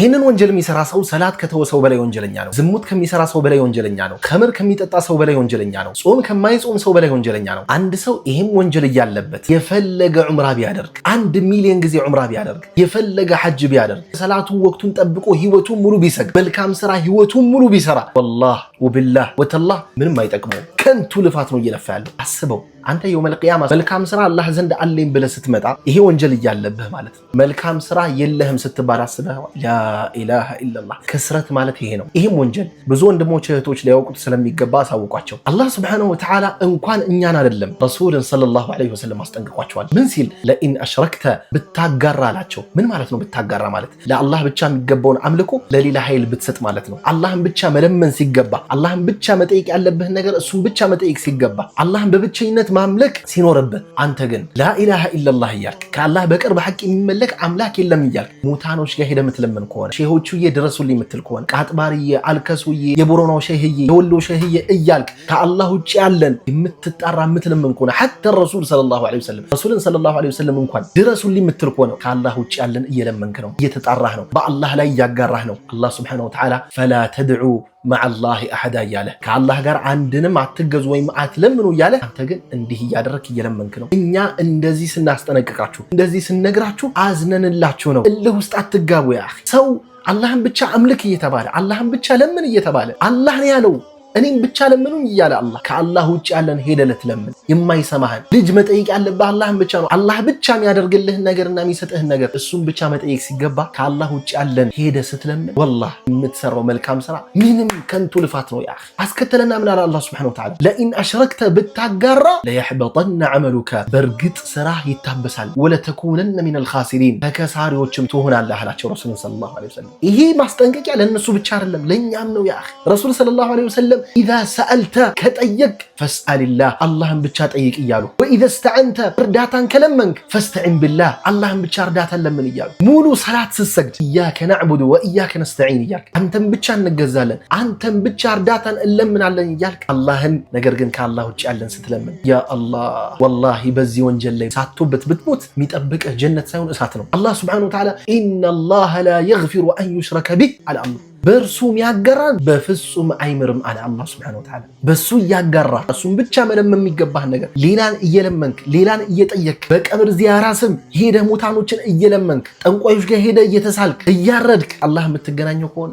ይህንን ወንጀል የሚሰራ ሰው ሰላት ከተወ ሰው በላይ ወንጀለኛ ነው። ዝሙት ከሚሰራ ሰው በላይ ወንጀለኛ ነው። ኸምር ከሚጠጣ ሰው በላይ ወንጀለኛ ነው። ጾም ከማይጾም ሰው በላይ ወንጀለኛ ነው። አንድ ሰው ይህም ወንጀል እያለበት የፈለገ ዑምራ ቢያደርግ፣ 1 ሚሊዮን ጊዜ ዑምራ ቢያደርግ፣ የፈለገ ሐጅ ቢያደርግ፣ ሰላቱን ወቅቱን ጠብቆ ህይወቱን ሙሉ ቢሰግድ፣ መልካም ስራ ህይወቱን ሙሉ ቢሰራ፣ ወላህ ወቢላህ ወተላህ ምንም አይጠቅመውም። ከንቱ ልፋት ነው እየለፋ ያለው። አስበው አንተ የውመል ቂያማ መልካም ስራ አላህ ዘንድ አለኝ ብለህ ስትመጣ ይሄ ወንጀል እያለብህ ማለት ነው። መልካም ስራ የለህም ስትባል አስበህ፣ لا إله إلا الله። ክስረት ማለት ይሄ ነው። ይህም ወንጀል ብዙ ወንድሞች እህቶች ሊያውቁት ስለሚገባ አሳውቋቸው። አላህ سبحانه وتعالى እንኳን እኛን አይደለም ረሱልን صلى الله عليه وسلم አስጠንቅቋቸዋል። ምን ሲል? لئن أشركت ብታጋራ አላቸው። ምን ማለት ነው ብታጋራ ማለት? ለአላህ ብቻ የሚገባውን አምልኮ ለሌላ ኃይል ብትሰጥ ማለት ነው። አላህን ብቻ መለመን ሲገባ፣ አላህን ብቻ መጠየቅ ያለብህን ነገር እሱን ብቻ መጠየቅ ሲገባ፣ አላህን በብቸኝነት ማምለክ ሲኖርብህ፣ አንተ ግን لا إله إلا الله እያልክ፣ ከአላህ በቀር በሐቅ የሚመለክ አምላክ የለም እያልክ ሙታኖች ጋር ሄደህ የምትለምን ከሆነ፣ ሼሆቹዬ ድረሱልኝ የምትል ከሆነ፣ ቃጥባርዬ፣ አልከሱዬ፣ የቦረናው ሼህዬ፣ የወሎ ሼህዬ እያልክ ከአላህ ውጭ ያለን የምትጣራ የምትለምን ከሆነ፣ حتى ረሱል صلى الله عليه وسلم፣ ረሱልን صلى الله عليه وسلم እንኳን ድረሱልኝ የምትል ከሆነ ከአላህ ውጭ ያለን እየለመንክ ነው፣ እየተጣራህ ነው፣ በአላህ ላይ እያጋራህ ነው። አላህ سبحانه وتعالى فلا تدعوا مع الله أحدا እያለ፣ ከአላህ ጋር አንድንም አትገዙ ወይም አትለምኑ እያለ፣ አንተ ግን እንዲህ እያደረግክ እየለመንክ ነው። እኛ እንደዚህ ስናስጠነቅቃችሁ፣ እንደዚህ ስንነግራችሁ አዝነንላችሁ ነው። እልህ ውስጥ አትጋቡ። يا ሰው አላህን ብቻ አምልክ እየተባለ፣ አላህን ብቻ ለምን እየተባለ፣ አላህ ነው ያለው እኔም ብቻ ለምኑኝ እያለ አላህ፣ ከአላህ ውጭ ያለን ሄደህ ልትለምን የማይሰማህን፣ ልጅ መጠየቅ ያለብህ አላህን ብቻ ነው። አላህ ብቻ የሚያደርግልህን ነገርና የሚሰጥህን ነገር እሱን ብቻ መጠየቅ ሲገባ ከአላህ ውጭ ያለን ሄደህ ስትለምን ወላህ የምትሰራው መልካም ስራ ምንም ከንቱ ልፋት ነው። يا አስከተለና ምን አለ አላህ سبحانه وتعالى? لئن أشركت ብታጋራ ليحبطن عملك በእርግጥ ስራህ ይታበሳል፣ ولتكونن من الخاسرين ከከሳሪዎችም ትሆናለህ አላቸው ረሱልን صلى الله عليه وسلم። ይሄ ማስጠንቀቂያ ለእነሱ ብቻ አይደለም ለእኛም ነው። يا ረሱል صلى الله عليه وسلم إذا سألت ከጠየቅ فاسأل الله አላህን ብቻ ጠይቅ እያሉ፣ وإذا استعنت እርዳታን ከለመንክ فاستعن بالله አላህን ብቻ እርዳታን ለምን እያሉ፣ ሙሉ ሰላት ስትሰግድ إياك نعبد وإياك نستعين እያልክ፣ አንተን ብቻ እንገዛለን አንተን ብቻ እርዳታን እንለምናለን እያልክ አላህን፣ ነገር ግን ከአላህ ውጭ ያለን ስትለምን፣ يا الله ወላሂ በዚህ ወንጀል ላይ ሳትቶበት ብትሞት የሚጠብቅህ ጀነት ሳይሆን እሳት ነው። አላህ سبحانه وتعالى إن الله لا يغفر أن يشرك به አለ አላህ። በእርሱ የሚያጋራን በፍጹም አይምርም አለ አላህ سبحانه وتعالى። በሱ እያጋራ እሱን ብቻ መለመን የሚገባህን ነገር ሌላን እየለመንክ፣ ሌላን እየጠየክ፣ በቀብር ዚያራ ስም ሄደህ ሙታኖችን እየለመንክ፣ ጠንቋዮች ጋር ሄደህ እየተሳልክ፣ እያረድክ አላህ የምትገናኘው ከሆነ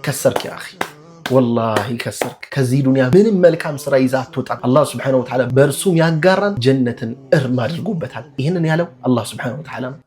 ከሰርክ يا أخي፣ ወላሂ ከሰርክ። ከዚህ ዱንያ ምንም መልካም ስራ ይዛ አትወጣም። አላህ سبحانه وتعالى በእርሱም ያጋራን ጀነትን እርም አድርጎበታል። ይህንን ያለው አላህ سبحانه وتعالى ነው።